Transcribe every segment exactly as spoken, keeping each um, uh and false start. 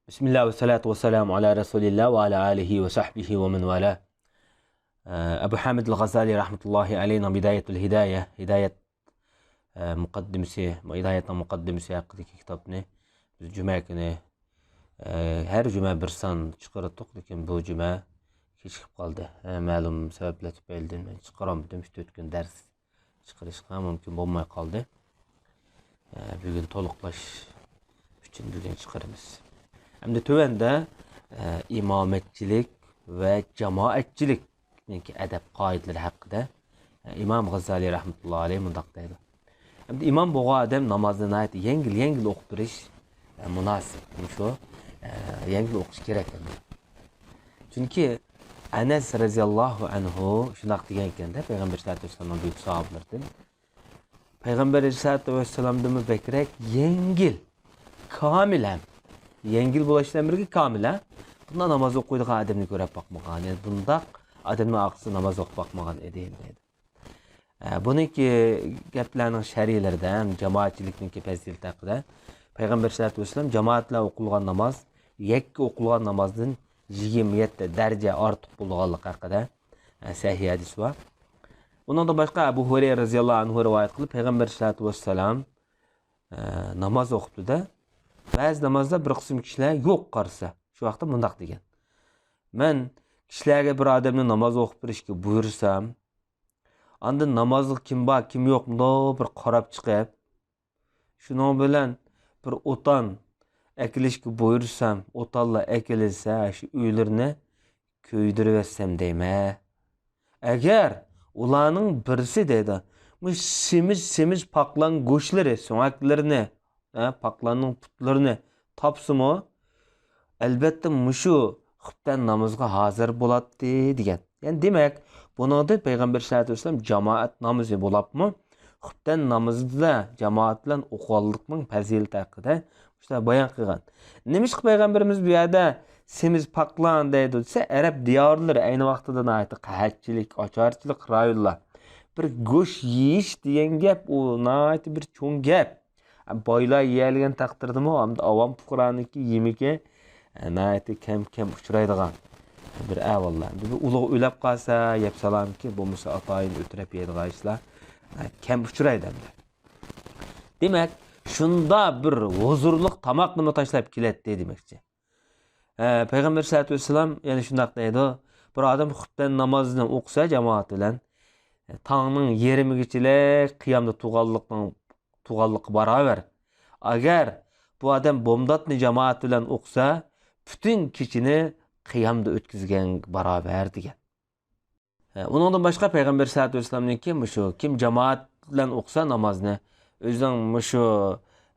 بىسمىللا ۋەسسالاتۇ ۋەسسالامۇ ئالا رەسۇلىللا ۋە ئالا ئالىھى ۋە سەھبىھى ۋە مەن ۋالا. ئەبۇ ھامىد ئەل غازالىي رەھمەتۇللاھى ئەلەيھىنىڭ بىدايەتۇل ھىدايە، ھىدايەت، ئە، مۇقەددىمىسى، ھىدايەتنىڭ مۇقەددىمىسى ھەققىدىكى كىتابنى بىز جۈمە كۈنى، ئە، ھەر جۈمە بىر سان چىقىراتتۇق، لېكىن بۇ جۈمە كېچىكىپ قالدى. ئە، مەلۇم سەۋەبلەر تۈپەيلىدىن مەن چىقىرالمىدىم، ئۈچ تۆت كۈن دەرس چىقىرىشقا مۇمكىن بولماي قالدى. ئە، بۈگۈن تولۇقلاش ئۈچۈن بۈگۈن چىقىرىمىز. ئەمدى تۆۋەندە، ئە، ئىمامەتچىلىك ۋە جامائەتچىلىكنىڭكى ئەدەپ قائىدىلىرى ھەققىدە، ئە، ئىمام غازالىي رەھمەتۇللا ئەلەيھ مۇنداق دەيدۇ. ئەمدى ئىمام بولغان ئادەم نامازنى ناھايىتى يەڭگىل، يەڭگىل ئوقۇپ بېرىش، ئە، مۇناسىپ. مۇشۇ، ئە، يەڭگىل ئوقۇش كېرەك ئەمدى. چۈنكى ئەنەس رەزىياللاھۇ ئەنھۇ شۇنداق دېگەنكەن-دە، پەيغەمبەر سەللەللاھۇ ئەلەيھى ۋەسەللەمنىڭ بۈيۈك ساھابىلىرىدىن. پەيغەمبەر ئەلەيھىسسالاتۇ ۋەسسالامدىنمۇ بەكرەك يەڭگىل، كامىل ھەم. يەڭگىل بولۇش بىلەن بىرگە كامىل، ھە؟ بۇنداق ناماز ئوقۇيدىغان ئادەمنى كۆرۈپ باقمىغان، يەنى بۇنداق ئادەمنىڭ ئارقىسىدا ناماز ئوقۇپ باقمىغان ئىدىم دەيدۇ. ئە، بۇنىڭكى گەپلەرنىڭ شەرھلىرىدە ھەم جامائەتچىلىكنىڭكى پەزىلىتى ھەققىدە پەيغەمبەر سەللەللاھۇ ئەلەيھى ۋەسەللەم جامائەت بىلەن ئوقۇلغان ناماز يەككە ئوقۇلغان نامازدىن يىگىرمە يەتتە دەرىجە ئارتۇق بولىدىغانلىقى ھەققىدە، ئە، سەھىھ ھەدىس بار. ئۇنىڭدىن باشقا ئەبۇ ھۇرەيرە رەزىياللاھۇ ئەنھۇ رىۋايەت قىلىپ، پەيغەمبەر سەللەللاھۇ ئەلەيھى ۋەسەللەم، ئە، ناماز ئوقۇپتۇ-دە، بەزى نامازدا بىر قىسىم كىشىلەر يوق قارىسا، شۇ ۋاقىتتا مۇنداق دېگەن: «مەن كىشىلەرگە بىر ئادەمنى ناماز ئوقۇپ بېرىشكە بۇيرۇسام، ئاندىن نامازلىق كىم بار، كىم يوق، مۇنداق بىر قاراپ چىقىپ، شۇنىڭ بىلەن بىر ئوتان ئەكېلىشكە بۇيرۇسام، ئوتانلار ئەكېلىنسە، شۇ ئۆيلىرىنى كۆيدۈرۈۋەتسەم دەيمەن. ئەگەر ئۇلارنىڭ بىرسى» دەيدۇ، «مۇشۇ سېمىز، سېمىز پاقلان گۆشلىرى، سۆڭەكلىرىنى، ھە، پاقلاننىڭ پۇتلىرىنى تاپسىمۇ، ئەلۋەتتە مۇشۇ خۇپتەن نامىزىغا ھازىر بولاتتى» دېگەن. يەنى دېمەك، بۇنىڭدىن پەيغەمبەر سەللەللاھۇ ئەلەيھى ۋەسەللەم جامائەت نامىزى بولۇپمۇ، خۇپتەن نامىزىدا جامائەت بىلەن ئوقۇغانلىقنىڭ پەزىلىتى ھەققىدە مۇشۇنداق بايان قىلغان. نېمىشقا پەيغەمبىرىمىز بۇ يەردە سېمىز پاقلان دەيدۇ دېسە، ئەرەب دىيارلىرى ئەينى ۋاقتىدا ناھايىتى قەھەتچىلىك، ئاچارچىلىق رايونلار. بىر گۆش يېيىش دېگەن گەپ، ئۇ ناھايىتى بىر چوڭ گەپ. بايلار يېيەلىگەن تەقدىردىمۇ، ئەمدى ئاۋام پۇقرانىڭكى يېمىكى، ئە، ناھايىتى كەم-كەم ئۇچرايدىغان بىر ئەھۋاللار. ئەمدى بىر ئۇلۇغ ئۆلەپ قالسا، يەپ سالامكى، بولمىسا ئاتايىن ئۆتۈرەپ يەيدىغان ئىشلار، ئە، كەم ئۇچرايدۇ ئەمدى. دېمەك، شۇنداق بىر ھۇزۇرلۇق تاماقنىمۇ تاشلاپ كېلەتتى دېمەكچى. ئە، پەيغەمبەر سەللەللاھۇ ئەلەيھى ۋەسەللەم يەنە شۇنداق دەيدۇ، بىر ئادەم خۇپتەن نامازىنى ئوقۇسا جامائەت بىلەن، تاڭنىڭ يېرىمىگىچىلىك قىيامدا تۇرغانلىقنىڭ، تۇرغانلىقى باراۋەر. ئەگەر بۇ ئادەم بومداتنى جامائەت بىلەن ئوقۇسا، پۈتۈن كېچىنى قىيامدا ئۆتكۈزگەن باراۋەر دېگەن. ئۇنىڭدىن باشقا پەيغەمبەر سەللەللاھۇ ئەلەيھى ۋەسەللەمنىڭكى مۇشۇ، كىم جامائەت بىلەن ئوقۇسا نامازنى، ئۆزىنىڭ مۇشۇ،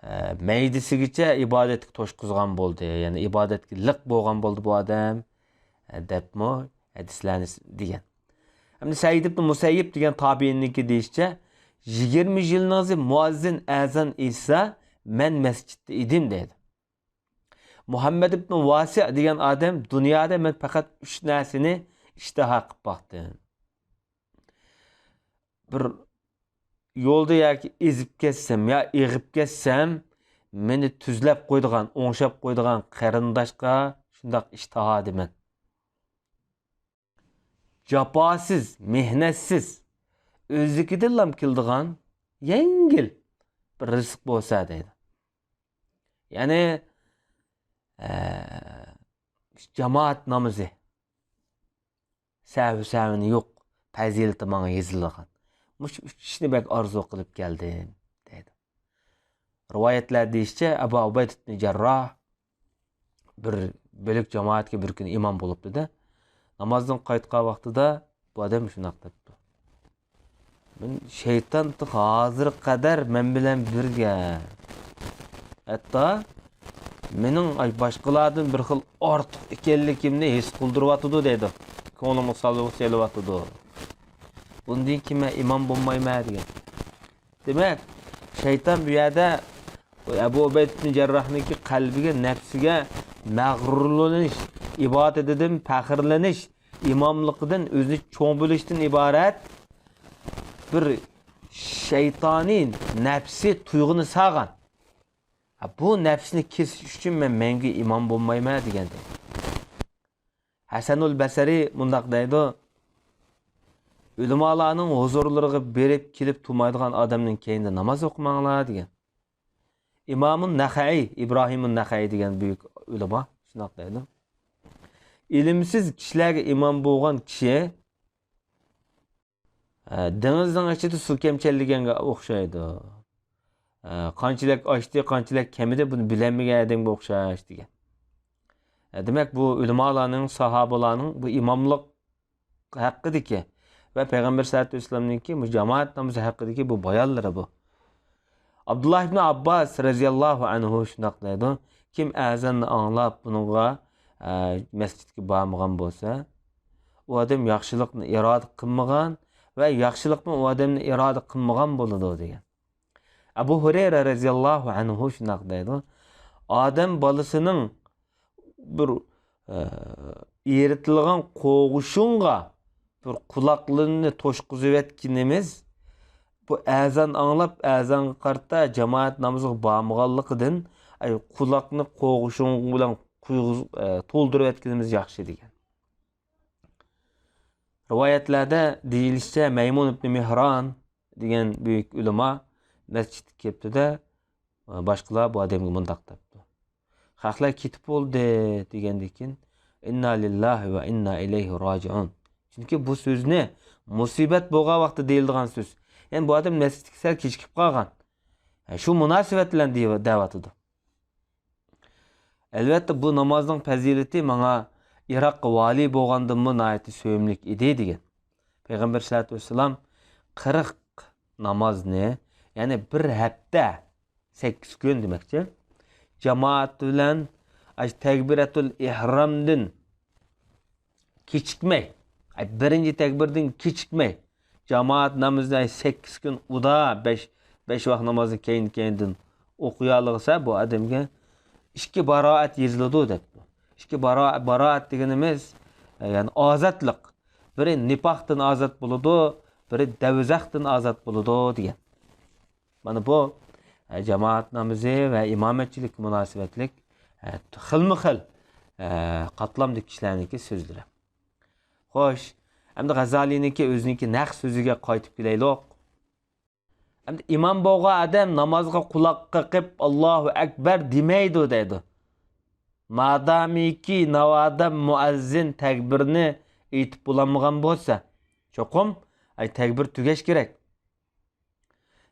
ئە، مەيدىسىگىچە ئىبادەتكە توشقۇزغان بولدى، يەنى ئىبادەتكە لىق بولغان بولدى بۇ ئادەم، ئە، دەپمۇ ھەدىسلەرنى دېگەن. ئەمدى سەئىد ئىبن مۇسەييىب دېگەن تابىئىننىڭكى دېيىشىچە، يىگىرمە يىلنىڭ مۇئەززىن ئەزان ئېيتسا، مەن مەسچىتتە ئىدىم دەيدۇ. مۇھەممەد ئىبن ۋاسىئ دېگەن ئادەم، دۇنيادا مەن پەقەت ئۈچ نەرسىنى ئىشتىھا قىلىپ باقتىم. بىر يولدا ياكى ئېزىپ كەتسەم يا ئېغىپ كەتسەم، مېنى تۈزلەپ قويىدىغان، ئوڭشاپ قويىدىغان قېرىنداشقا شۇنداق ئىشتىھا دېمەن. جاپاسىز، مېھنەتسىز، ئۆزلۈكىدىنلا كېلىدىغان يەڭگىل بىر رىزىق بولسا دەيدۇ. يەنى، ئە، جامائەت نامىزى، سەھۋى سەھۋىنى يوق، پەزىلىتى ماڭا يېزىلغان. مۇشۇ ئۈچ ئىشنى بەك ئارزۇ قىلىپ كەلدىم دەيدۇ. رىۋايەتلەردە دېيىشىچە، ئەبۇ ئۇبەيدە ئىبن جەرراھ بىر بۆلەك جامائەتكە بىر كۈنى ئىمام بولۇپتۇ-دە، نامازدىن قايتقان ۋاقتىدا بۇ ئادەم شۇنداق دەپتۇ: «مەن شەيتان ھازىرغا قەدەر مەن بىلەن بىرگە. ھەتتا مېنىڭ ئاي باشقىلاردىن بىر خىل ئارتۇق ئىكەنلىكىمنى ھېس قىلدۇرۇۋاتىدۇ» دەيدۇ. «كۆڭلۈمگە سالىۋاتىدۇ. بۇندىن كېيىن مەن ئىمام بولمايمەن» دېگەن. دېمەك، شەيتان بۇ يەردە ئەبۇ ئۇبەيدە ئىبن جەرراھنىڭكى قەلبىگە، نەپسىگە مەغرۇرلىنىش، ئىبادىتىدىن پەخىرلىنىش، ئىماملىقىدىن ئۆزىنى چوڭ بىلىشتىن ئىبارەت بىر شەيتانىي نەپسىي تۇيغۇنى سالغان. بۇ نەپسنى كېسىش ئۈچۈن مەن مەڭگۈ ئىمام بولمايمەن دېگەن. ھەسەنۇل بەسرى مۇنداق دەيدۇ، ئۆلىمالارنىڭ ھۇزۇرلىرىغا بېرىپ كېلىپ تۇرمايدىغان ئادەمنىڭ كەينىدە ناماز ئوقۇماڭلار دېگەن. ئىمامۇن نەخەئىي، ئىبراھىمۇن نەخەئىي دېگەن بۈيۈك ئۆلىما شۇنداق دەيدۇ. ئىلىمسىز كىشىلەرگە ئىمام بولغان كىشى، ئە، دېڭىزنىڭ ئىچىدە سۇ كەمچەللىگەنگە ئوخشايدۇ. ئە، قانچىلىك ئاشتى، قانچىلىك كەمىدى، بۇنى بىلەلمىگەن ئادەمگە ئوخشاش دېگەن. ئە، دېمەك، بۇ ئۆلىمالارنىڭ، ساھابىلارنىڭ بۇ ئىماملىق ھەققىدىكى ۋە پەيغەمبەر سەللەللاھۇ ئەلەيھى ۋەسەللەمنىڭكى بۇ جامائەت نامىزى ھەققىدىكى بۇ بايانلىرى بۇ. ئابدۇللا ئىبن ئابباس رەزىياللاھۇ ئەنھۇ شۇنداق دەيدۇ، كىم ئەزاننى ئاڭلاپ بۇنىڭغا، ئە، مەسچىتكە بارمىغان بولسا، ئۇ ئادەم ياخشىلىقنى ئىرادە قىلمىغان ۋە ياخشىلىقمۇ ئۇ ئادەمنى ئىرادە قىلمىغان بولىدۇ دېگەن. ئەبۇ ھۇرەيرە رەزىياللاھۇ ئەنھۇ شۇنداق دەيدۇ، ئادەم بالىسىنىڭ بىر، ئە، ئېرىتىلغان قوغۇشۇنغا بىر قۇلاقلىرىنى توشقۇزۇۋەتكىنىمىز، بۇ ئەزان ئاڭلاپ، ئەزانغا قارىتا جامائەت نامىزىغا بارمىغانلىقىدىن، ئەي، قۇلاقنى قوغۇشۇن بىلەن قۇيغۇز-، ئە، تولدۇرۇۋەتكىنىمىز ياخشى دېگەن. رىۋايەتلەردە دېيىلىشىچە، مەيمۇن ئىبنى مېھران دېگەن بۈيۈك ئۆلىما مەسچىتكە كەپتۇ-دە، باشقىلار بۇ ئادەمگە مۇنداق دەپتۇ، خەقلەر كېتىپ بولدى دېگەندىن كېيىن، ئىننا لىللاھى ۋە ئىننا ئىلەيھى راجىئۇن. چۈنكى بۇ سۆزنى مۇسىبەت بولغان ۋاقىتتا دېيىلىدىغان سۆز. يەنى بۇ ئادەم مەسچىتكە سەل كېچىكىپ قالغان. شۇ مۇناسىۋەت بىلەن دېيىۋ-، دەۋاتىدۇ. ئەلۋەتتە، بۇ نامازنىڭ پەزىلىتى ماڭا ئىراققا ۋالىي بولغاندىمۇ ناھايىتى سۆيۈملۈك ئىدى، دېگەن. پەيغەمبەر سەللەللاھۇ ئەلەيھى ۋەسەللەم قىرىق نامازنى، يەنى بىر ھەپتە، سەككىز كۈن دېمەكچى، جامائەت بىلەن ئاشۇ تەكبىرەتۇل ئېھرامدىن كېچىكمەي، ئاي، بىرىنچى تەكبىردىن كېچىكمەي، جامائەت نامىزىنى، ئاي، سەككىز كۈن ئۇدا بەش، بەش ۋاق نامازنى كەينى-كەينىدىن ئوقۇيالىغىسا، بۇ ئادەمگە ئىككى بارائەت يېزىلىدۇ، دەپتۇ. ئىككى باراء-، باراءەت دېگىنىمىز، ئە، يەنى ئازادلىق. بىرى نىپاقتىن ئازاد بولىدۇ، بىرى دەۋزەختىن ئازاد بولىدۇ، دېگەن. مانا بۇ، ئە، جامائەت نامىزى ۋە ئىمامەتچىلىككە مۇناسىۋەتلىك، ئە، خىلمۇ خىل، ئە، قاتلامدىكى كىشىلەرنىڭكى سۆزلىرى. خوش، ئەمدى غەزالىنىڭكى ئۆزىنىڭكى نەق سۆزىگە قايتىپ كېلەيلۇق. ئەمدى ئىمام بولغان ئادەم نامازغا قۇلاق قېقىپ، «ئاللاھۇ ئەكبەر» دېمەيدۇ دەيدۇ. مادامىكى ناۋادا مۇئەززىن تەكبىرنى ئېيتىپ بولالمىغان بولسا، چوقۇم، ئاي، تەكبىر تۈگەش كېرەك.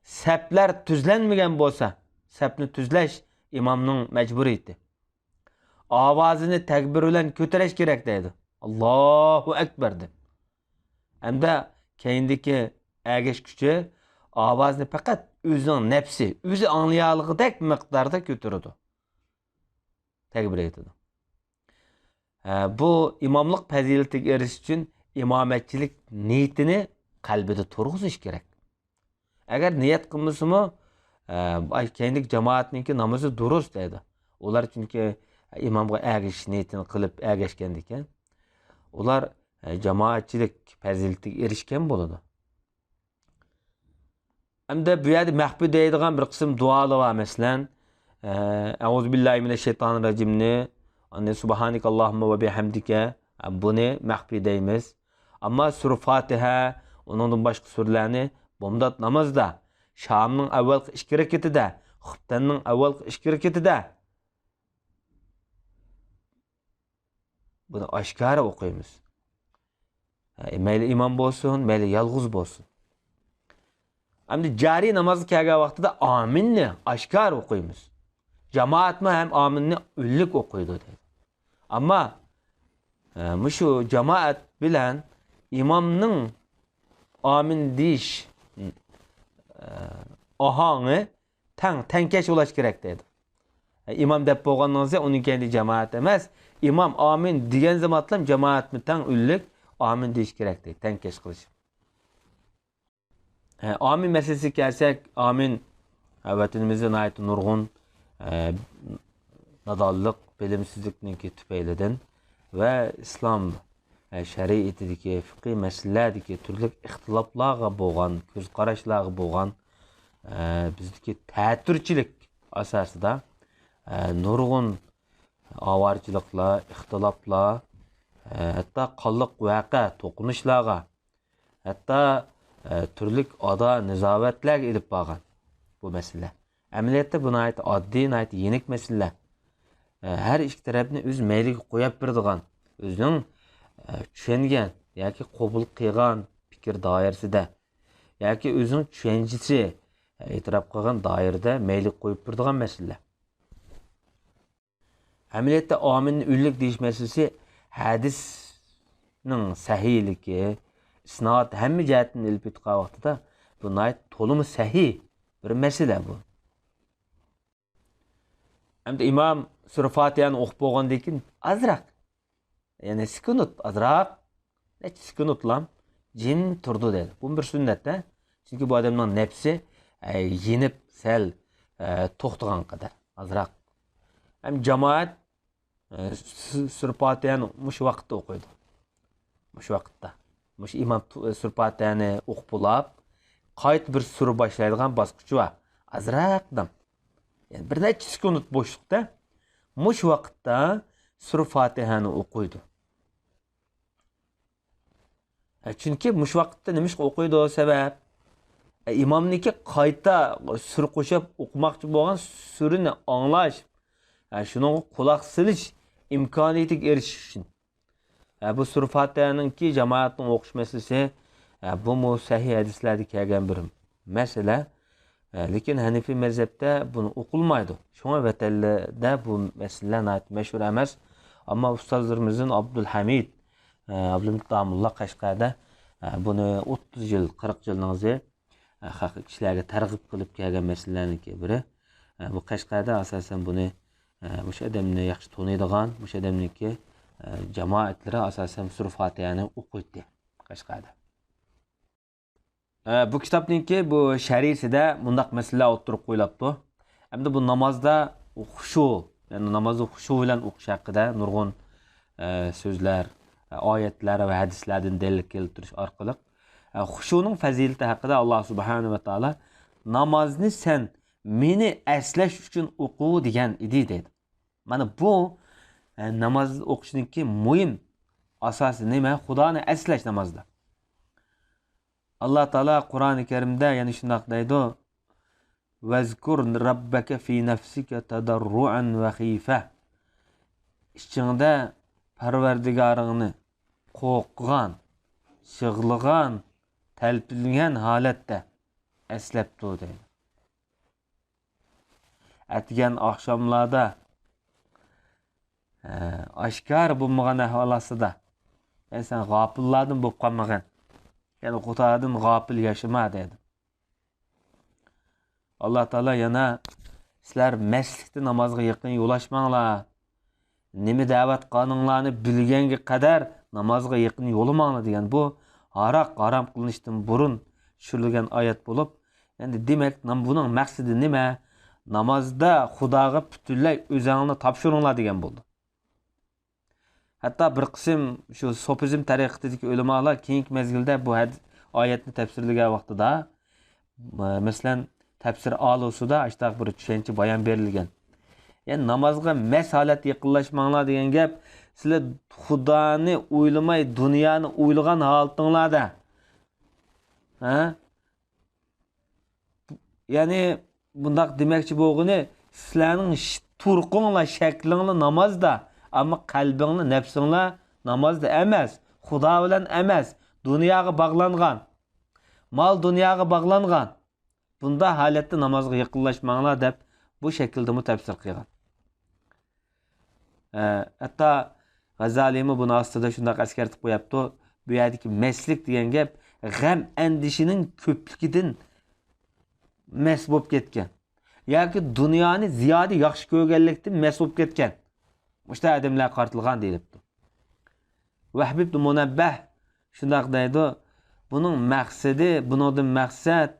سەپلەر تۈزلەنمىگەن بولسا، سەپنى تۈزلەش ئىمامنىڭ مەجبۇرىيىتى. ئاۋازىنى تەكبىر بىلەن كۆتۈرۈش كېرەك دەيدۇ. «ئاللاھۇ ئەكبەر» دەپ. ھەمدە كەينىدىكى ئەگەشكۈچى ئاۋازىنى پەقەت ئۆزىنىڭ نەپسى، ئۆزى ئاڭلىيالىغۇدەك مىقداردا كۆتۈرىدۇ. تەكبىر ئېيتىدۇ. ھە، بۇ ئىماملىق پەزىلىتىگە ئېرىشىش ئۈچۈن ئىمامەتچىلىك نىيىتىنى قەلبىدە تۇرغۇزۇش كېرەك. ئەگەر نىيەت قىلمىسىمۇ، ئە، ئاي، كەينىدىكى جامائەتنىڭكى نامىزى دۇرۇس دەيدۇ. ئۇلار چۈنكى ئىمامغا ئەگىشىش نىيىتىنى قىلىپ ئەگەشكەندىكىن، ئۇلار، ئە، جامائەتچىلىك پەزىلىتىگە ئېرىشكەن بولىدۇ. ئەمدى بۇ يەردە مەخپىي دەيدىغان بىر قىسىم دۇئالار بار، مەسىلەن، ئە، «ئەئۇزۇ بىللاھى مىنەششەيتانىر راجىمنى»، ئاندىن «سۇبھانىكاللاھۇممە ۋە بىھەمدىكە»، ئە، بۇنى مەخپىي دەيمىز. ئەمما سۈرە فاتىھە، ئۇنىڭدىن باشقا سۈرىلەرنى بامدات نامازدا، شامنىڭ ئەۋۋەلقى ئىككى رەكىتىدە، خۇپتەننىڭ ئەۋۋەلقى ئىككى رەكىتىدە بۇنى ئاشكارا ئوقۇيمىز. ھە، مەيلى ئىمام بولسۇن، مەيلى يالغۇز بولسۇن. ئەمدى جارىي نامازغا كەلگەن ۋاقتىدا ئامىننى ئاشكارا ئوقۇيمىز. جامائەتمۇ ھەم ئامىننى ئۈنلۈك ئوقۇيدۇ دەيدۇ. ئەمما، ئە، مۇشۇ جامائەت بىلەن ئىمامنىڭ ئامىن دېيىش، ئە، ئاھاڭى تەڭ، تەڭكەش بولۇش كېرەك دەيدۇ. ئىمام دەپ بولغاندىن كېيىن ئۇنىڭ كەينىدە جامائەت ئەمەس، ئىمام ئامىن دېگەن زامانلام جامائەتمۇ تەڭ ئۈنلۈك ئامىن دېيىش كېرەك دەيدۇ، تەڭكەش قىلىش. ئامىن مەسىلىسىگە كەلسەك، ئامىن، ۋەتىنىمىزدە ناھايىتى نۇرغۇن، ئە، نادانلىق، بىلىمسىزلىكنىڭكى تۈپەيلىدىن ۋە ئىسلام، ئە، شەرىئىتىدىكى، فىقھىي مەسىلىلەردىكى تۈرلۈك ئىختىلاپلارغا بولغان، كۆز قاراشلارغا بولغان، ئە، بىزدىكى تەتۈرچىلىك ئاساسىدا ئە، نۇرغۇن ئاۋارىچىلىقلار، ئىختىلاپلار، ئە، ھەتتا قانلىق ۋەقە، توقۇنۇشلارغا، ھەتتا، ئە، تۈرلۈك ئادا نىزاۋەتلەرگە ئېلىپ بارغان بۇ مەسىلە. ئەمەلىيەتتە بۇ ناھايىتى ئاددىي، ناھايىتى يېنىك مەسىلە. ئە، ھەر ئىككى تەرەپنى ئۆز مەيلىگە قويۇپ بېرىدىغان، ئۆزىنىڭ، ئە، چۈشەنگەن ياكى قوبۇل قىلغان پىكىر دائىرىسىدە ياكى ئۆزىنىڭ چۈشەنچىسى، ئە، ئېتىراپ قىلغان دائىرىدە مەيلىگە قويۇپ بېرىدىغان مەسىلە. ئەمەلىيەتتە ئامىننى ئۆلۈك دېيىش مەسىلىسى ھەدىسنىڭ سەھىھلىكى، ئىسناد ھەممە جەھەتتىن ئېلىپ ئېيتقان ۋاقتىدا بۇ ناھايىتى تولىمۇ سەھىھ بىر مەسىلە بۇ. ئەمدى ئىمام سۈرە فاتىھەنى ئوقۇپ بولغاندىن كېيىن ئازراق، يەنى سۈكۈنۇت ئازراق، نەچچە سېكۇنتلام جىم تۇرىدۇ دەيدۇ. بۇ بىر سۈننەت-تە. چۈنكى بۇ ئادەمنىڭ نەپسى، ئە، يېنىپ سەل، ئە، توختىغان قەدەر ئازراق. ھەم جامائەت، ئە، سۈ-، سۈرە پاتىھەنى مۇشۇ ۋاقىتتا ئوقۇيدۇ. مۇشۇ ۋاقىتتا. مۇشۇ ئىمام تۇ-، سۈرە پاتىھەنى ئوقۇپ بولاپ، قايتا بىر سۈرە باشلايدىغان باسقۇچى بار. ئازراق دەم. يەنى بىر نەچچە سېكۇنت بوشلۇقتا مۇشۇ ۋاقىتتا سۈرە پاتىھەنى ئوقۇيدۇ. ھە، چۈنكى مۇشۇ ۋاقىتتا نېمىشقا ئوقۇيدۇ؟ سەۋەب، ئە، ئىمامنىڭكى قايتا سۈرە قوشۇپ ئوقۇماقچى بولغان سۈرىنى ئاڭلاش، ھە، شۇنىڭغا قۇلاق سېلىش ئىمكانىيىتىگە ئېرىشىش ئۈچۈن. ھە، بۇ سۈرە فاتىھەنىڭكى جامائەتنىڭ ئوقۇش مەسىلىسى، ھە، بۇمۇ سەھىھ ھەدىسلەردە كەلگەن بىر مەسىلە. ئە، لېكىن ھەنىفىي مەزھەپتە بۇنى ئوقۇلمايدۇ. شۇڭا ۋەتەنلەردە بۇ مەسىلىلەر ناھايىتى مەشھۇر ئەمەس. ئەمما ئۇستازلىرىمىزدىن ئابدۇلھەمىد، ئە، ئابدۇلھەمىد داموللا قەشقەردە، ئە، بۇنى ئوتتۇز يىل، قىرىق يىلنىڭ ئىزى، ئە، خەق-، كىشىلەرگە تەرغىب قىلىپ كەلگەن مەسىلىلەرنىڭكى بىرى. ئە، بۇ قەشقەردە ئاساسەن بۇنى، ئە، مۇشۇ ئادەمنى ياخشى تونۇيدىغان، مۇشۇ ئادەمنىڭكى، ئە، جامائەتلىرى ئاساسەن سۈرە فاتىھەنى ئوقۇيتتى قەشقەردە. ئە، بۇ كىتابنىڭكى بۇ شەرھىسىدە مۇنداق مەسىلىلەر ئوتتۇرىغا قويۇلۇپتۇ. ئەمدى بۇ نامازدا خۇشۇ، يەنى نامازنى خۇشۇ بىلەن ئوقۇش ھەققىدە نۇرغۇن، ئە، سۆزلەر، ئە، ئايەتلەر ۋە ھەدىسلەردىن دەلىل كەلتۈرۈش ئارقىلىق، ئە، خۇشۇنىڭ پەزىلىتى ھەققىدە ئاللا سۇبھانەھۇ ۋە تائالا، «نامازنى سەن مېنى ئەسلەش ئۈچۈن ئوقۇ» دېگەن ئىدى، دەيدۇ. مانا بۇ، ئە، ناماز ئوقۇشنىڭكى مۇھىم ئاساسى نېمە؟ خۇدانى ئەسلەش نامازدا. ئاللا تائالا قۇرئانى كەرىمدە يەنە شۇنداق دەيدۇ، «ۋەزكۇر رەببەكە فى نەفسىكە تەدەررۇئەن ۋە خىفە.» ئىچىڭدە پەرۋەردىگارىڭنى قورققان، يىغلىغان، تەلپۈنگەن ھالەتتە ئەسلەپ تۇر دەيدۇ. ئەتىگەن ئاخشاملاردا، ئە، ئاشكارا بولمىغان ئەھۋال ئاستىدا، يەنى سەن غاپىللاردىن بولۇپ قالمىغىن. يەنى خۇدادىن غاپىل ياشىما دەيدۇ. ئاللا تائالا يەنە، سىلەر مەستلىكتە نامازغا يېقىن يولاشماڭلار. نېمە دەۋاتقانىڭلارنى بىلگەنگە قەدەر نامازغا يېقىن يولىماڭلار دېگەن بۇ ھاراق ھارام قىلىنىشتىن بۇرۇن چۈشۈرۈلگەن ئايەت بولۇپ، ئەمدى دېمەك، نام-، بۇنىڭ مەقسىتى نېمە؟ نامازدا خۇداغا پۈتۈنلەي ئۆزۈڭلارنى تاپشۇرۇڭلار دېگەن بولىدۇ. ھەتتا بىر قىسىم شۇ سوپىزم تەرىقىتىدىكى ئۆلىمالار كېيىنكى مەزگىلدە بۇ ھەد-، ئايەتنى تەپسىرلىگەن ۋاقتىدا، مە-، مەسىلەن، تەپسىر ئالۇسىدا ئاشۇنداق بىر چۈشەنچە بايان بېرىلگەن. يەنى نامازغا مەست ھالەتتە يېقىنلاشماڭلار دېگەن گەپ، سىلەر خۇدانى ئويلىماي، دۇنيانى ئويلىغان ھالىتىڭلاردا، ھە؟ يەنى بۇنداق دېمەكچى بولغىنى، سىلەرنىڭ ش-، تۇرقۇڭلار، شەكلىڭلار نامازدا، ئەمما قەلبىڭلار، نەپسىڭلار نامازدا ئەمەس، خۇدا بىلەن ئەمەس، دۇنياغا باغلانغان، مال دۇنياغا باغلانغان. بۇنداق ھالەتتە نامازغا يېقىنلاشماڭلار دەپ بۇ شەكىلدىمۇ تەپسىر قىلغان. ئە، ھەتتا غەززالىمۇ بۇنىڭ ئاستىدا شۇنداق ئەسكەرتىپ قويۇپتۇ، بۇ يەردىكى مەستلىك دېگەن گەپ غەم ئەندىشىنىڭ كۆپلۈكىدىن مەست بولۇپ كەتكەن ياكى دۇنيانى زىيادە ياخشى كۆرگەنلىكتىن مەست بولۇپ كەتكەن، مۇشۇنداق ئادەملەرگە قارىتىلغان دېيىلىپتۇ. ۋەھب ئىبن مۇنەببەھ شۇنداق دەيدۇ، بۇنىڭ مەقسىتى، بۇنىڭدىن مەقسەت،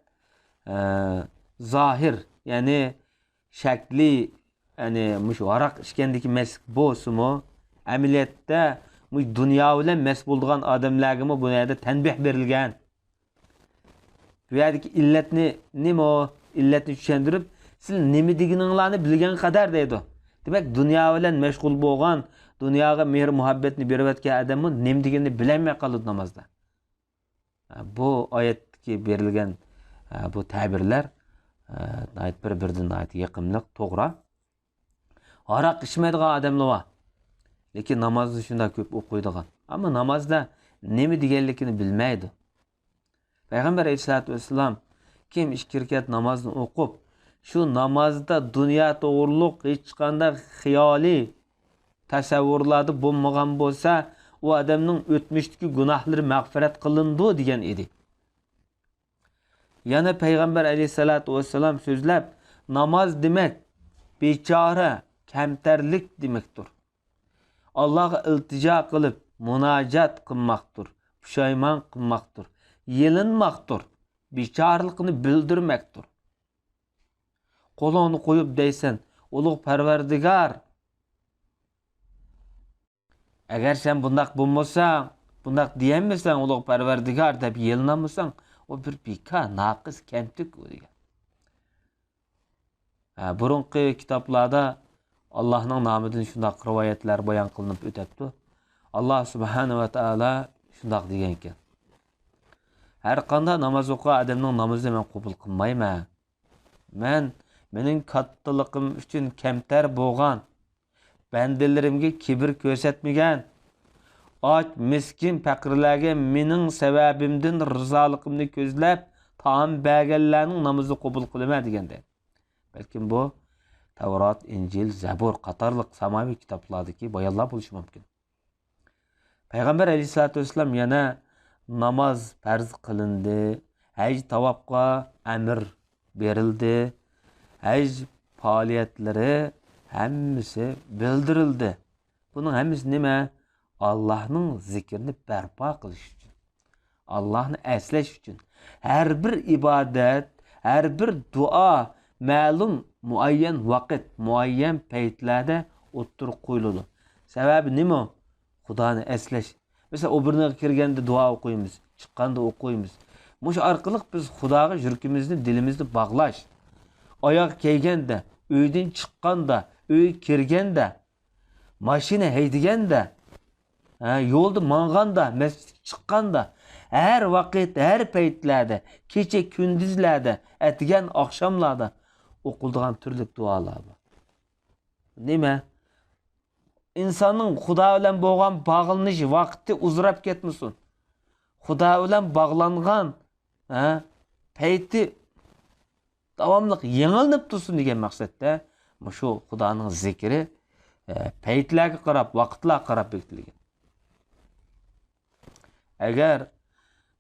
ئە، زاھىر، يەنى شەكلى، يەنى مۇشۇ ھاراق ئىچكەندىكى مەستلىك بولسىمۇ، ئەمەلىيەتتە مۇشۇ دۇنيا بىلەن مەست بولىدىغان ئادەملەرگىمۇ بۇ يەردە تەنبىھ بېرىلگەن. بۇ يەردىكى ئىللەتنى، نېمە ئۇ؟ ئىللەتنى چۈشەندۈرۈپ، سىلەر نېمە دېگىنىڭلارنى بىلگەن قەدەر دەيدۇ. دېمەك، دۇنيا بىلەن مەشغۇل بولغان، دۇنياغا مېھىر-مۇھەببەتنى بېرىۋەتكەن ئادەممۇ نېمە دېگىنىنى بىلەلمەي قالىدۇ نامازدا. بۇ ئايەتتىكى بېرىلگەن بۇ تەبىرلەر ناھايىتى بىر-بىرىدىن ناھايىتى يېقىملىق، توغرا. ھاراق ئىچمەيدىغان ئادەملەر بار. لېكىن نامازنى شۇنداق كۆپ ئوقۇيدىغان. ئەمما نامازدا نېمە دېگەنلىكىنى بىلمەيدۇ. پەيغەمبەر ئەلەيھىسسالاتۇ ۋەسسالام كىم ئىككى رەكەت نامازنى ئوقۇپ، شۇ نامازدا دۇنيا توغرۇلۇق ھېچقانداق خىيالى، تەسەۋۋۇرلاردا بولمىغان بولسا، ئۇ ئادەمنىڭ ئۆتمۈشتىكى گۇناھلىرى مەغپىرەت قىلىنىدۇ دېگەن ئىدى. يەنە پەيغەمبەر ئەلەيھىسسالاتۇ ۋەسسالام سۆزلەپ، ناماز دېمەك، بىچارە، كەمتەرلىك دېمەكتۇر. ئاللاغا ئىلتىجا قىلىپ، مۇناجات قىلماقتۇر، پۇشايمان قىلماقتۇر، يېلىنماقتۇر، بىچارىلىقنى بىلدۈرمەكتۇر. قولۇڭنى قويۇپ دەيسەن، ئۇلۇغ پەرۋەردىگار، ئەگەر سەن بۇنداق بولمىساڭ، بۇنداق دېيەلمىسەڭ، ئۇلۇغ پەرۋەردىگار دەپ يېلىنالمىساڭ، ئۇ بىر بىكار، ناقىس، كەمتۈك ئۇ دېگەن. ھە، بۇرۇنقى كىتابلاردا ئاللاھنىڭ نامىدىن شۇنداق رىۋايەتلەر بايان قىلىنىپ ئۆتەپتۇ. ئاللاھ سۇبھانە ۋە تائالا شۇنداق دېگەنكەن: ھەر قانداق ناماز ئوقۇغان ئادەمنىڭ نامىزىنى مەن قوبۇل قىلمايمەن. مەن مېنىڭ كاتتىلىقىم ئۈچۈن كەمتەر بولغان، بەندىلىرىمگە كىبىر كۆرسەتمىگەن، ئاچ، مىسكىن، پەقىرلەرگە مېنىڭ سەۋەبىمدىن رىزالىقىمنى كۆزلەپ تائام بەرگەنلەرنىڭ نامىزىنى قوبۇل قىلىمەن دېگەندەك. بەلكىم بۇ تەۋرات، ئىنجىل، زەبۇر قاتارلىق ساماۋىي كىتابلاردىكى بايانلار بولۇشى مۇمكىن. پەيغەمبەر ئەلەيھىسسالاتۇ ۋەسسالام يەنە ناماز پەرز قىلىندى، ھەج تاۋاپقا ئەمر بېرىلدى، ھەج پائالىيەتلىرى ھەممىسى بىلدۈرۈلدى. بۇنىڭ ھەممىسى نېمە؟ ئاللاھنىڭ زىكرىنى بەرپا قىلىش ئۈچۈن. ئاللاھنى ئەسلەش ئۈچۈن. ھەر بىر ئىبادەت، ھەر بىر دۇئا مەلۇم مۇئەييەن ۋاقىت، مۇئەييەن پەيتلەردە ئوتتۇرىغا قويۇلىدۇ. سەۋەبى نېمە؟ خۇدانى ئەسلەش. مەسىلەن، ئوبورنىغا كىرگەندە دۇئا ئوقۇيمىز، چىققاندا ئوقۇيمىز. مۇشۇ ئارقىلىق بىز خۇداغا يۈرىكىمىزنى، دىلىمىزنى باغلاش. ئاياغ كىيگەندە، ئۆيدىن چىققاندا، ئۆيگە كىرگەندە، ماشىنا ھەيدىگەندە، ھە، يولدا ماڭغاندا، مەسچىتكە چىققاندا، ھەر ۋاقىت، ھەر پەيتلەردە، كېچە كۈندۈزلەردە، ئەتىگەن ئاخشاملاردا ئوقۇلىدىغان تۈرلۈك دۇئالار بار. نېمە؟ ئىنساننىڭ خۇدا بىلەن بولغان باغلىنىش ۋاقتى ئۇزىراپ كەتمىسۇن. خۇدا بىلەن باغلانغان، ھە، پەيتى داۋاملىق يېڭىلىنىپ تۇرسۇن دېگەن مەقسەتتە مۇشۇ خۇدانىڭ زىكرى، ئە، پەيتلەرگە قاراپ، ۋاقىتلارغا قاراپ بېكىتىلگەن. ئەگەر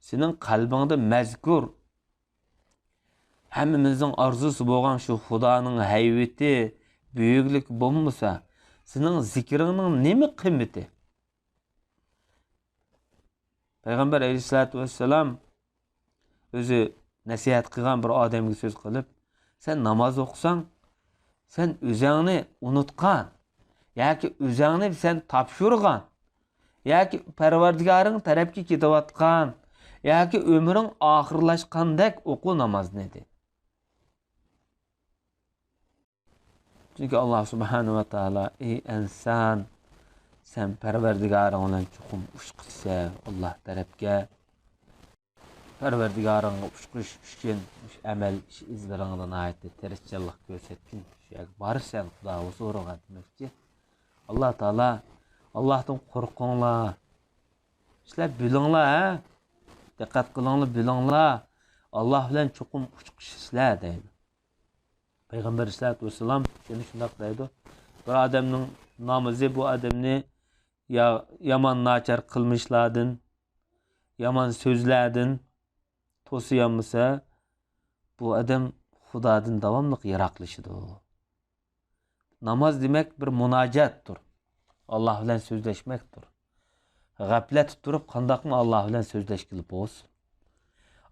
سېنىڭ قەلبىڭدە مەزكۇر، ھەممىمىزنىڭ ئارزۇسى بولغان شۇ خۇدانىڭ ھەيۋىتى، بۈيۈكلۈكى بولمىسا، سېنىڭ زىكرىڭنىڭ نېمە قىممىتى؟ پەيغەمبەر ئەلەيھىسسالاتۇ ۋەسسالام ئۆزى نەسىھەت قىلغان بىر ئادەمگە سۆز قىلىپ، سەن ناماز ئوقۇساڭ، سەن ئۆزۈڭنى ئۇنتقان ياكى ئۆزۈڭنى سەن تاپشۇرغان ياكى پەرۋەردىگارىڭ تەرەپكە كېتىۋاتقان ياكى ئۆمرۈڭ ئاخىرلاشقاندەك ئوقۇ نامازنى، دېدى. چۈنكى ئاللاھ سۇبھانەھۇ ۋە تائالا: ئەي ئىنسان، سەن پەرۋەردىگارىڭ بىلەن چوقۇم ئۇچقۇچىسەن ئاللاھ تەرەپكە. پەرۋەردىگارىڭغا ئۇچقۇچ ئۈچۈن ئەمەل ئىش ئىزلىرىڭدا ناھايىتى تىرىشچانلىق كۆرسەتكىن. شۇ يەرگە بارىسەن، خۇدا ھۇزۇرىغا دېمەكچى. ئاللاھ تائالا: ئاللاھتىن قورقۇڭلار. سىلەر بىلىڭلار، ھە؟ دىققەت قىلىڭلار، بىلىڭلار. ئاللاھ بىلەن چوقۇم ئۇچقۇچىسىلەر، دەيدۇ. پەيغەمبەر ئەلەيھىسسالاتۇ ۋەسسالام يەنە شۇنداق دەيدۇ: بىر ئادەمنىڭ نامىزى بۇ ئادەمنى يا-، يامان ناچار قىلمىشلاردىن، يامان سۆزلەردىن توسىيالمىسا، بۇ ئادەم خۇدادىن داۋاملىق يىراقلىشىدۇ. ناماز دېمەك بىر مۇناجاتتۇر. ئاللاھ بىلەن سۆزلەشمەكتۇر. غەپلەتتە تۇرۇپ قانداقمۇ ئاللاھ بىلەن سۆزلەشكىلى بولسۇن؟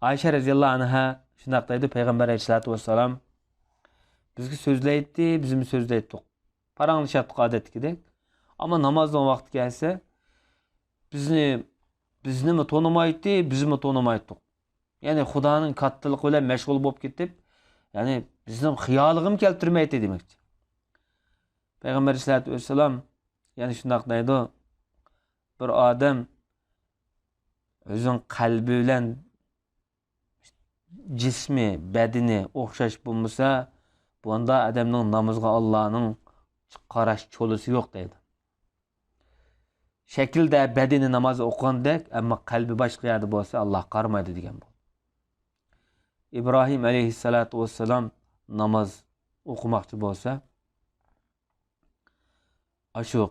ئائىشە رەزىياللاھۇ ئەنھا شۇنداق دەيدۇ، پەيغەمبەر ئەلەيھىسسالاتۇ ۋەسسالام بىزگە سۆزلەيتتى، بىزمۇ سۆزلەيتتۇق. پاراڭلىشاتتۇق ئادەتتىكىدەك. ئەمما نامازنىڭ ۋاقتى كەلسە، بىزنى، بىزنىمۇ تونۇمايتتى، بىزمۇ تونۇمايتتۇق. يەنى خۇدانىڭ كاتتىلىقى بىلەن مەشغۇل بولۇپ كېتىپ، يەنى بىزنىڭ خىيالىغىمۇ كەلتۈرمەيتتى دېمەكچى. پەيغەمبەر ئەلەيھىسسالاتۇ ۋەسسالام يەنە شۇنداق دەيدۇ، بىر ئادەم ئۆزىنىڭ قەلبى بىلەن جىسمى، بەدىنى ئوخشاش بولمىسا، بۇنداق ئادەمنىڭ نامىزىغا ئاللانىڭ قاراش چولىسى يوق دەيدۇ. شەكىلدە بەدىنى ناماز ئوقۇغاندەك، ئەمما قەلبى باشقا يەردە بولسا، ئاللا قارىمايدۇ دېگەن بۇ. ئىبراھىم ئەلەيھىسسالاتۇ ۋەسسالام ناماز ئوقۇماقچى بولسا، ئاشۇ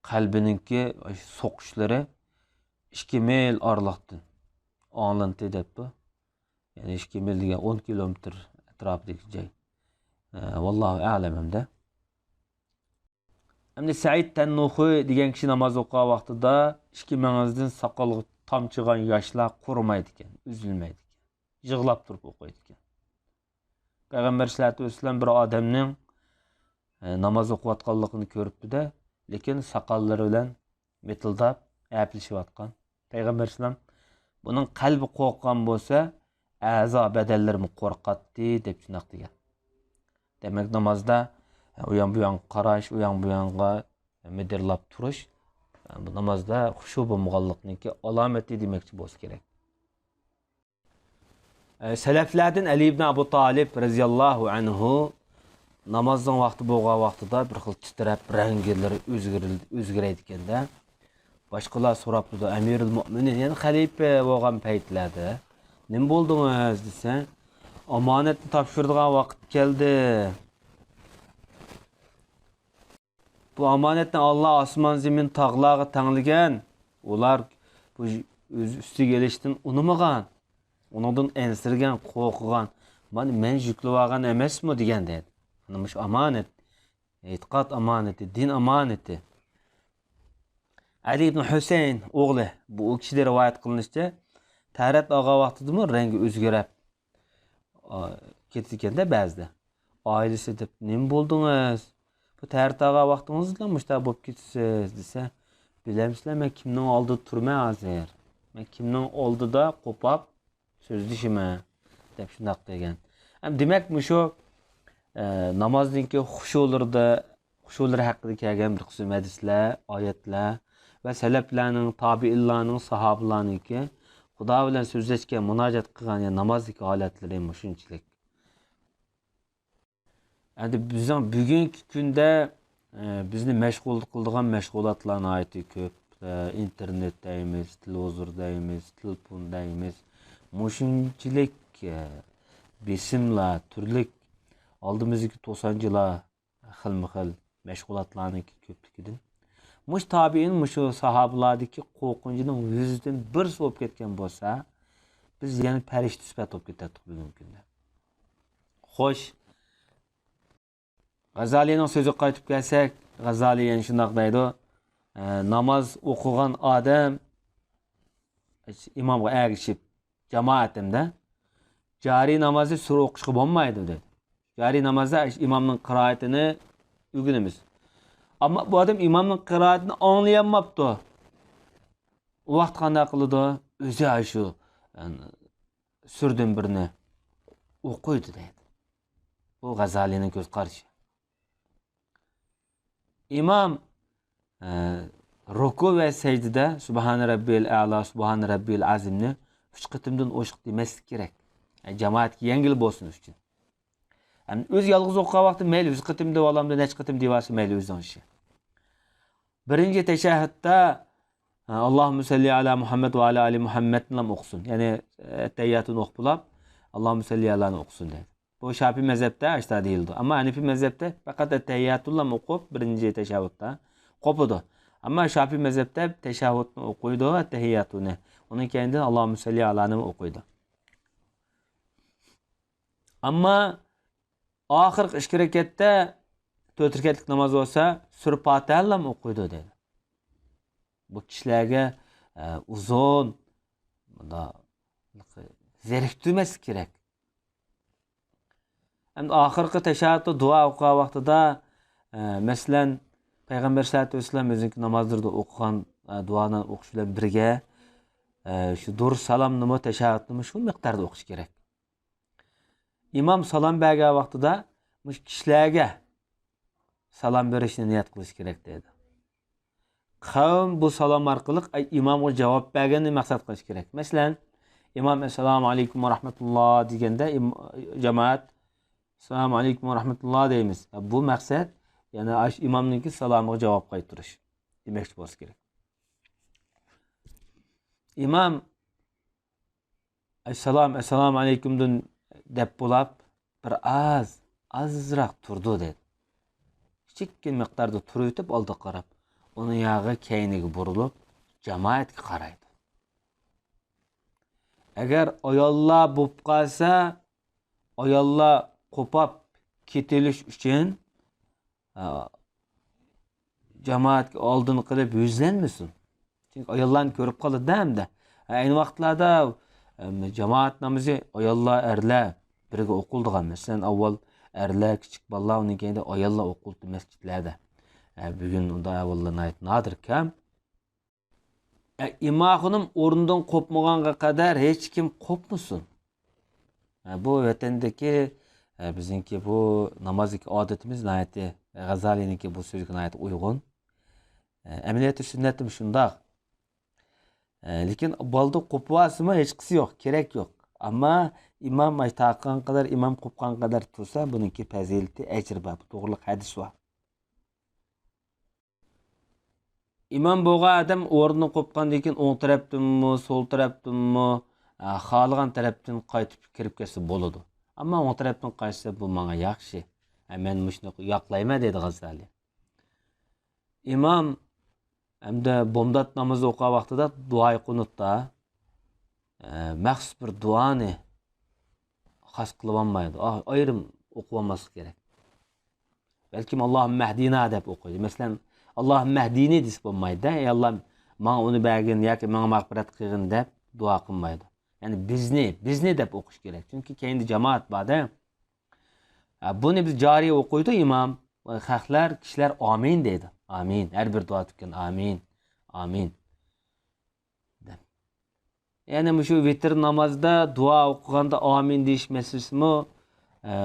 قەلبىنىڭكى ئاشۇ سوقۇشلىرى ئىككى مىل ئارىلىقتىن ئاڭلىنىتتى دەپتۇ. يەنى ئىككى مىل دېگەن ئون كىلومېتىر ئەتراپىدىكى جاي. ئە، ۋاللاھۇ ئەلەم ئەمدى. ئەمدى سەئىد تەننۇخۇي دېگەن كىشى ناماز ئوقۇغان ۋاقتىدا ئىككى مېڭىسىدىن ساقالغا تامچىغان ياشلار قۇرۇمايدىكەن، ئۈزۈلمەيدىكەن. يىغلاپ تۇرۇپ ئوقۇيدىكەن. پەيغەمبەر سەللەللاھۇ ئەلەيھى ۋەسەللەم بىر ئادەمنىڭ، ئە، ناماز ئوقۇۋاتقانلىقىنى كۆرۈپتۇ-دە، لېكىن ساقاللىرى بىلەن مىتىلداپ، ئەپلىشىۋاتقان. پەيغەمبەر ئەلەيھىسسالام، بۇنىڭ قەلبى قورققان بولسا، ئەزا بەدەنلىرىمۇ قورقاتتى، دەپ شۇنداق دېگەن. دېمەك، نامازدا ئۇيان-بۇيانغا قاراش، ئۇيان-بۇيانغا مىدىرلاپ تۇرۇش، بۇ نامازدا خۇشۇ بولمىغانلىقنىڭكى ئالامىتى دېمەكچى بولسا كېرەك. ئە، سەلەفلەردىن ئەلى ئىبن ئەبۇ تالىپ رەزىياللاھۇ ئەنھۇ نامازنىڭ ۋاقتى بولغان ۋاقتىدا بىر خىل تىترەپ، رەڭگىلىرى ئۆزگىرىل-، ئۆزگىرەيدىكەن-دە. باشقىلار سوراپتۇ، ئەمىرۇل مۆمىنىن، يەنى خەلىپە بولغان پەيتلەردە، نېمە بولدىڭىز دېسە، ئامانەتنى تاپشۇرىدىغان ۋاقىت كەلدى. بۇ ئامانەتنى ئاللا ئاسمان زېمىن تاغلارغا تەڭلىگەن. ئۇلار بۇ ئۆز ئۈستىگە ئېلىشتىن ئۇنىمىغان. ئۇنىڭدىن ئەنسىرىگەن، قورقىدىغان. مانا مەن يۈكلىۋالغان ئەمەسمۇ دېگەن دەيدۇ. مانا مۇشۇ ئامانەت. ئېتىقاد ئامانىتى، دىن ئامانىتى. ئەلى ئىبن ھۈسەيىن ئوغلى، بۇ ئۇ كىشىدىن رىۋايەت قىلىنىشىچە، تەھارەت ئالغان ۋاقتىدىمۇ رەڭگى ئۆزگىرەپ، ئا، كېتىدىكەن-دە بەزىدە. ئائىلىسى دەپ، نېمە بولدىڭىز؟ بۇ تەھارەت ئالغان ۋاقتىڭىزدا مۇشۇنداق بولۇپ كېتىسىز دېسە، بىلەمسىلەر، مەن كىمنىڭ ئالدىدا تۇرىمەن ھازىر؟ مەن كىمنىڭ ئالدىدا قوپاپ سۆزلىشىمەن؟ دەپ شۇنداق دېگەن. ھەم دېمەك، مۇشۇ، ئە، نامازنىڭكى خۇشۇلىرىدا، خۇشۇلىرى ھەققىدە كەلگەن بىر قىسىم ھەدىسلەر، ئايەتلەر ۋە سەلەفلەرنىڭ، تابىئىنلارنىڭ، ساھابىلارنىڭكى خۇدا بىلەن سۆزلەشكەن، مۇناجات قىلغان، يەنى نامازدىكى ھالەتلىرى مۇشۇنچىلىك. ئەمدى بىزنىڭ بۈگۈنكى كۈندە، ئە، بىزنى مەشغۇل قىلىدىغان مەشغۇلاتلار ناھايىتى كۆپ. ئە، ئىنتېرنېت دەيمىز، تېلېۋىزور دەيمىز، تېلېفون دەيمىز. مۇشۇنچىلىك، ئە، بېسىملار، تۈرلۈك ئالدىمىزدىكى توسانچىلار، خىلمۇ خىل مەشغۇلاتلارنىڭكى كۆپلۈكىدىن. مۇشۇ تابىئىن مۇشۇ ساھابىلاردىكى قورقۇنچىنىڭ يۈزدىن بىرسى بولۇپ كەتكەن بولسا، بىز يەنە پەرىشتە سۈپەت بولۇپ كېتەتتۇق بۈگۈنكى كۈندە. خوش، غازالىنىڭ سۆزىگە قايتىپ كەلسەك، غازالى يەنە شۇنداق دەيدۇ، ئە، ناماز ئوقۇغان ئادەم ئىمامغا ئەگىشىپ، جامائەت ھەمدە جارىي نامازنى سۈرە ئوقۇشقا بولمايدۇ، دېدى. جارىي نامازدا ئىمامنىڭ قىرائىتىنى ئۆگىنىمىز. ئەمما بۇ ئادەم ئىمامنىڭ قىرائىتىنى ئاڭلىيالماپتۇ. ئۇ ۋاقىتتا قانداق قىلىدۇ؟ ئۆزى ئاشۇ، يەنى، سۈرىدىن بىرنى ئوقۇيدۇ، دەيدۇ. بۇ غازالىنىڭ كۆز قارىشى. ئىمام، ئە، رۇكۇ ۋە سەجدىدە سۇبھانە رەببىيەل ئەلا، سۇبھانە رەببىيەل ئەزىمنى ئۈچ قېتىمدىن ئوشۇق دېمەسلىك كېرەك. ئە، جامائەتكە يەڭگىل بولسۇن ئۈچۈن. ئەمدى ئۆزى يالغۇز ئوقۇغان ۋاقتىدا مەيلى يۈز قېتىم دېۋالامدۇ، نەچچە قېتىم دېۋالسا مەيلى ئۆزىنىڭ ئىشى. بىرىنچى تەشەھھۇدتا، ئە، ئاللاھۇممە سەللى ئالا مۇھەممەد ۋە ئالا ئالى مۇھەممەدنىلا ئوقۇسۇن. يەنى، ئە، ئەتتەھىياتۇنى ئوقۇپ بولاپ، ئاللاھۇممە سەللى ئالانى ئوقۇسۇن دەيدۇ. بۇ شاپىي مەزھەپتە ئاشتا دېيىلىدۇ. ئەمما ھەنىفىي مەزھەپتە پەقەت ئەتتەھىياتۇللام ئوقۇپ، بىرىنچى تەشەھھۇدتا قوپىدۇ. ئەمما شاپىي مەزھەپتە تەشەھھۇدنى ئوقۇيدۇ، ئەتتەھىياتۇنى. ئۇنىڭ كەينىدىن ئاللاھۇممە سەللى ئالانى ئوقۇيدۇ. ئەمما ئاخىرقى ئىككى رەكەتتە، تۆت رەكەتلىك ناماز بولسا، سۈرە پاتىھەللام ئوقۇيدۇ دەيدۇ. بۇ كىشىلەرگە، ئە، ئۇزۇن، مۇنداق زېرىكتۈرمەسلىك كېرەك. ئەمدى ئاخىرقى تەشەھھۇدتا دۇئا ئوقۇغان ۋاقتىدا، ئە، مەسىلەن، پەيغەمبەر سەللەللاھۇ ئەلەيھى ۋەسەللەم ئۆزىنىڭكى نامازلىرىدا ئوقۇغان، ئە، دۇئانى ئوقۇش بىلەن بىرگە، ئە، شۇ دۇرۇس سالامنىمۇ، تەشەھھۇدنىمۇ شۇ مىقداردا ئوقۇش كېرەك. ئىمام سالام بەرگەن ۋاقتىدا مۇشۇ كىشىلەرگە سالام بېرىشنى نىيەت قىلىش كېرەك دەيدۇ. قەۋم بۇ سالام ئارقىلىق ئىمامغا جاۋاب بەرگەننى مەقسەت قىلىش كېرەك. مەسىلەن، ئىمام «ئەسسالامۇ ئەلەيكۇم ۋە رەھمەتۇللا» دېگەندە، ئىم-، جامائەت «ئەسسالامۇ ئەلەيكۇم ۋە رەھمەتۇللا» دەيمىز. بۇ مەقسەت، يەنى ئاش ئىمامنىڭكى سالامىغا جاۋاب قايتۇرۇش دېمەكچى بولسا كېرەك. ئىمام «ئەسسالام، ئەسسالامۇ ئەلەيكۇمدىن» دەپ بولاپ، بىر ئاز، ئازراق تۇردى دەيدۇ. كىچىككىنە مىقداردا تۇرۇۋېتىپ ئالدىغا قاراپ، ئۇنىڭ ياغى كەينىگە بۇرۇلۇپ، جامائەتكە قارايدۇ. ئەگەر ئاياللار بولۇپ قالسا، ئاياللار قوپاپ كېتىۋېلىش ئۈچۈن، ئا، جامائەتكە ئالدىن قېلىپ يۈزلەنمىسۇن. چۈنكى ئاياللارنى كۆرۈپ قالىدۇ ئەمدى. ئەينى ۋاقىتلاردا، ئەم، جامائەت نامىزى ئاياللار، ئەرلەر بىرگە ئوقۇلىدىغان. مەسىلەن، ئاۋۋال ئەرلەر، كىچىك بالىلار، ئۇنىڭ كەينىدە ئاياللار ئوقۇلىدۇ مەسچىتلەردە. ئە، بۈگۈن ئۇنداق ئەھۋاللار ناھايىتى نادىر كەم. ئە، ئىما خانىم ئورنىدىن قوپمىغانغا قەدەر ھېچكىم قوپمىسۇن. ئە، بۇ ۋەتەندىكى، ئە، بىزنىڭكى بۇ نامازدىكى ئادىتىمىز ناھايىتى، غەززالىنىڭكى بۇ سۆزىگە ناھايىتى ئۇيغۇن. ئە، ئەمەلىيەتتە سۈننەتتىمۇ شۇنداق. ئە، لېكىن بالدۇر قوپۇۋالسىمۇ ھېچقىسى يوق، كېرەك يوق. ئەمما ئىمام ئاي تارقىغان قەدەر، ئىمام قوپقان قەدەر تۇرسا، بۇنىڭكى پەزىلىتى، ئەجرى بار. بۇ توغرىلىق ھەدىس بار. ئىمام بولغان ئادەم ئورنىدىن قوپقاندىن كېيىن ئوڭ تەرەپتىنمۇ، سول تەرەپتىنمۇ، ئە، خالىغان تەرەپتىن قايتىپ كىرىپ كەتسە بولىدۇ. ئەمما ئوڭ تەرەپتىن قايتسا، بۇ ماڭا ياخشى. ئە، مەن مۇشۇنى ياقلايمەن، دەيدۇ غازالى. ئىمام ھەمدە بامدات نامىزى ئوقۇغان ۋاقتىدا دۇئاي قۇنۇتتا، ئە، مەخسۇس بىر دۇئانى خاس قىلىۋالمايدۇ. ئا-، ئايرىم ئوقۇۋالماسلىق كېرەك. بەلكىم «ئاللاھۇممەھدىنا» دەپ ئوقۇيدۇ. مەسىلەن، «ئاللاھۇممەھدىنى» دېسە بولمايدۇ. «ئەي ئاللا، ماڭا ئۇنى بەرگىن» ياكى «ماڭا مەغپىرەت قىلغىن» دەپ دۇئا قىلمايدۇ. يەنى «بىزنى، بىزنى» دەپ ئوقۇش كېرەك. چۈنكى كەينىدە جامائەت بار-دە. ھە، بۇنى بىز جارى ئوقۇيدۇ ئىمام. خەقلەر، كىشىلەر «ئامىن» دەيدۇ. «ئامىن». ھەر بىر دۇئا تۈگىگەن «ئامىن، ئامىن» دەپ. يەنى مۇشۇ ۋىتىر نامازدا دۇئا ئوقۇغاندا «ئامىن» دېيىش مەسىلىسىمۇ، ئە،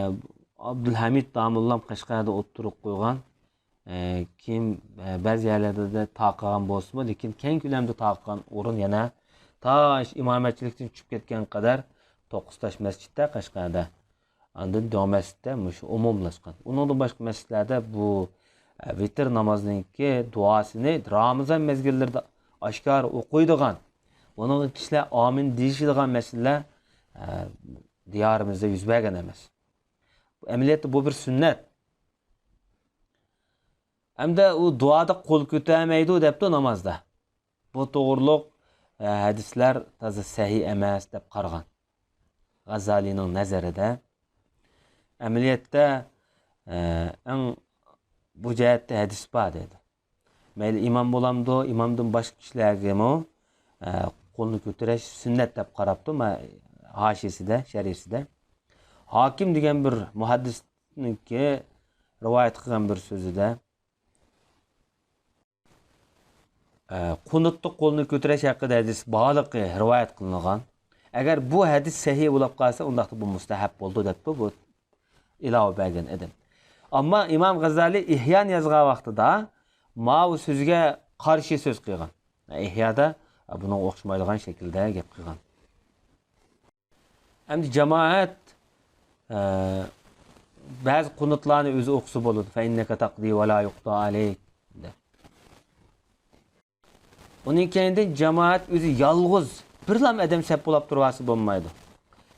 ئابدۇلھەمىد داموللام قەشقەردە ئوتتۇرىغا قويغان. ئە، كېيىن، ئە، بەزى يەرلەردە تارقىغان بولسىمۇ، لېكىن كەڭ كۆلەمدە تارقىغان ئورۇن يەنە تا ئىمامەتچىلىكتىن چۈشۈپ كەتكەن قەدەر توققۇز تاش مەسچىتتە قەشقەردە. ئاندىن دۆڭ مەسچىتتە مۇشۇ ئومۇملاشقان. ئۇنىڭدىن باشقا مەسچىتلەردە بۇ، ئە، ۋىتىر نامازىنىڭكى دۇئاسىنى رامىزان مەزگىللىرىدا ئاشكارا ئوقۇيدىغان، بۇنىڭغا كىشىلەر «ئامىن» دېيىشىدىغان مەسىلىلەر، ئە، دىيارىمىزدا يۈز بەرگەن ئەمەس. ئەمەلىيەتتە بۇ بىر سۈننەت. ھەمدە ئۇ دۇئادا قول كۆتۈرمەيدۇ دەپتۇ نامازدا. بۇ توغرۇلۇق، ئە، ھەدىسلەر تازا سەھىھ ئەمەس دەپ قارىغان غازالىنىڭ نەزىرىدە. ئەمەلىيەتتە، ئە، ئەڭ بۇ جەھەتتە ھەدىس بار دەيدۇ. مەيلى ئىمام بولامدۇ، ئىمامدىن باشقا كىشىلەرگىمۇ، ئە، قولنى كۆتۈرۈش سۈننەت دەپ قاراپتۇ، ما-، ھاشىيىسىدە، شەرھىسىدە. ھاكىم دېگەن بىر مۇھەددىسنىڭكى رىۋايەت قىلغان بىر سۆزىدە، ئە، قۇنۇتتا قولنى كۆتۈرۈش ھەققىدە ھەدىس بارلىقى رىۋايەت قىلىنغان. ئەگەر بۇ ھەدىس سەھىھ بولۇپ قالسا، ئۇنداقتا بۇ مۇستەھەب بولىدۇ دەپتۇ بۇ ئىلاۋە بەرگەن ئىدى. ئەمما ئىمام غازالى ئىھيانى يازغان ۋاقتىدا ماۋۇ سۆزگە قارشى سۆز قىلغان. ئىھيادا بۇنىڭغا ئوخشىمايدىغان شەكىلدە گەپ قىلغان. ئەمدى جامائەت، ئە، بەزى قۇنۇتلارنى ئۆزى ئوقۇسا بولىدۇ. «فەئىننەكە تەقدى ۋە لا يۇقدا ئەلەيك» دەپ. ئۇنىڭ كەينىدىن جامائەت ئۆزى يالغۇز بىرلام ئادەم سەپ بولاپ تۇرۇۋالسا بولمايدۇ.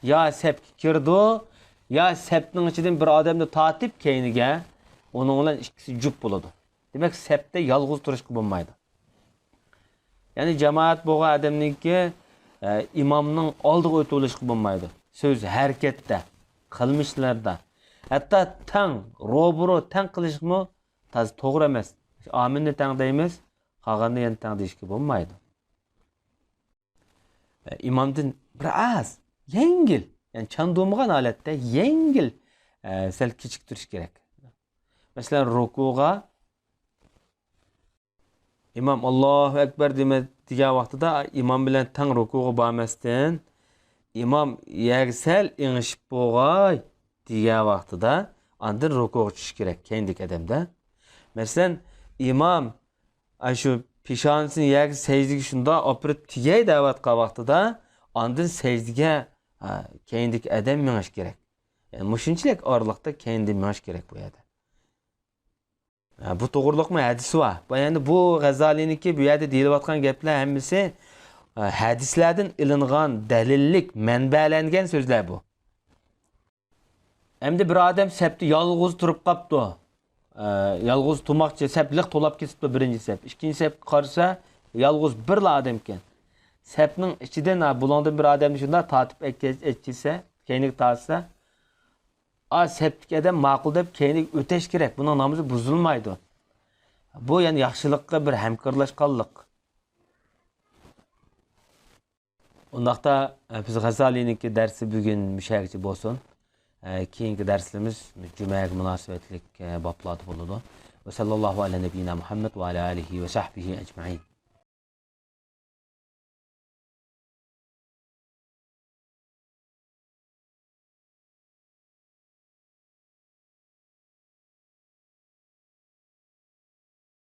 يا سەپكە كىرىدۇ، يا سەپنىڭ ئىچىدىن بىر ئادەمنى تارتىپ كەينىگە، ئۇنىڭ بىلەن ئىككىسى جۈپ بولىدۇ. دېمەك، سەپتە يالغۇز تۇرۇشقا بولمايدۇ. يەنى جامائەت بولغان ئادەمنىڭكى، ئە، ئىمامنىڭ ئالدىغا ئۆتۈۋېلىشقا بولمايدۇ. سۆز، ھەرىكەتتە، قىلمىشلاردا. ھەتتا تەڭ، روبىرو تەڭ قىلىشمۇ تازا توغرا ئەمەس. ئامىننى تەڭ دەيمىز، قالغاننى يەنە تەڭ دېيىشكە بولمايدۇ. ئە، ئىمامدىن بىر ئاز، يەڭگىل، يەنى چاندۇرمىغان ھالەتتە يەڭگىل، ئە، سەل كېچىكتۈرۈش كېرەك. مەسىلەن، رۇكۇغا ئىمام «ئاللاھۇ ئەكبەر» دېمە-، دېگەن ۋاقتىدا ئىمام بىلەن تەڭ رۇكۇغا بارماستىن، ئىمام يەرگە سەل ئېڭىشىپ بولغاي دېگەن ۋاقتىدا ئاندىن رۇكۇغا چۈشۈش كېرەك، كەينىدىكى ئادەمدە. مەسىلەن، ئىمام ئاشۇ پېشانىسىنى يەرگە سەجدىگە شۇنداق ئاپىرىپ تېگەي دەۋاتقان ۋاقتىدا، ئاندىن سەجدىگە، ھە، كەينىدىكى ئادەم مېڭىش كېرەك. يەنى مۇشۇنچىلىك ئارىلىقتا كەينىدىن مېڭىش كېرەك بۇ يەردە. ھە، بۇ توغرۇلۇقمۇ ھەدىسى بار. بۇ، يەنى بۇ غەززالىنىڭكى بۇ يەردە دېيىلىۋاتقان گەپلەر ھەممىسى، ھە، ھەدىسلەردىن ئېلىنغان دەلىللىك مەنبەلەنگەن سۆزلەر بۇ. ئەمدى بىر ئادەم سەپتە يالغۇز تۇرۇپ قاپتۇ. ئە، يالغۇز تۇرماقچى، سەپ لىق تولاپ كېتىپتۇ، بىرىنچى سەپ. ئىككىنچى سەپكە قارىسا، يالغۇز بىرلا ئادەمكەن. سەپنىڭ ئىچىدىن، ھە، بۇلۇڭدىن بىر ئادەمنى شۇنداق تارتىپ ئەككە-، ئەككىسە، كەينىگە تارتسا، ئا، سەپتىكى ئادەم ماقۇل دەپ كەينىگە ئۆتەش كېرەك. بۇنىڭ نامىزى بۇزۇلمايدۇ. بۇ يەنە ياخشىلىققا بىر ھەمكارلاشقانلىق. ئۇنداقتا، ئە، بىز غەززالىنىڭكى دەرسى بۈگۈن مۇشۇ يەرگىچە بولسۇن. ئە، كېيىنكى دەرسلىرىمىز جۈمەگە مۇناسىۋەتلىك، ئە، بابلاردا بولىدۇ. ۋە سەللەللاھۇ ئەلە نەبىييىنا مۇھەممەد ۋە ئەلە ئالىھى ۋە سەھبىھى ئەجمەئىن.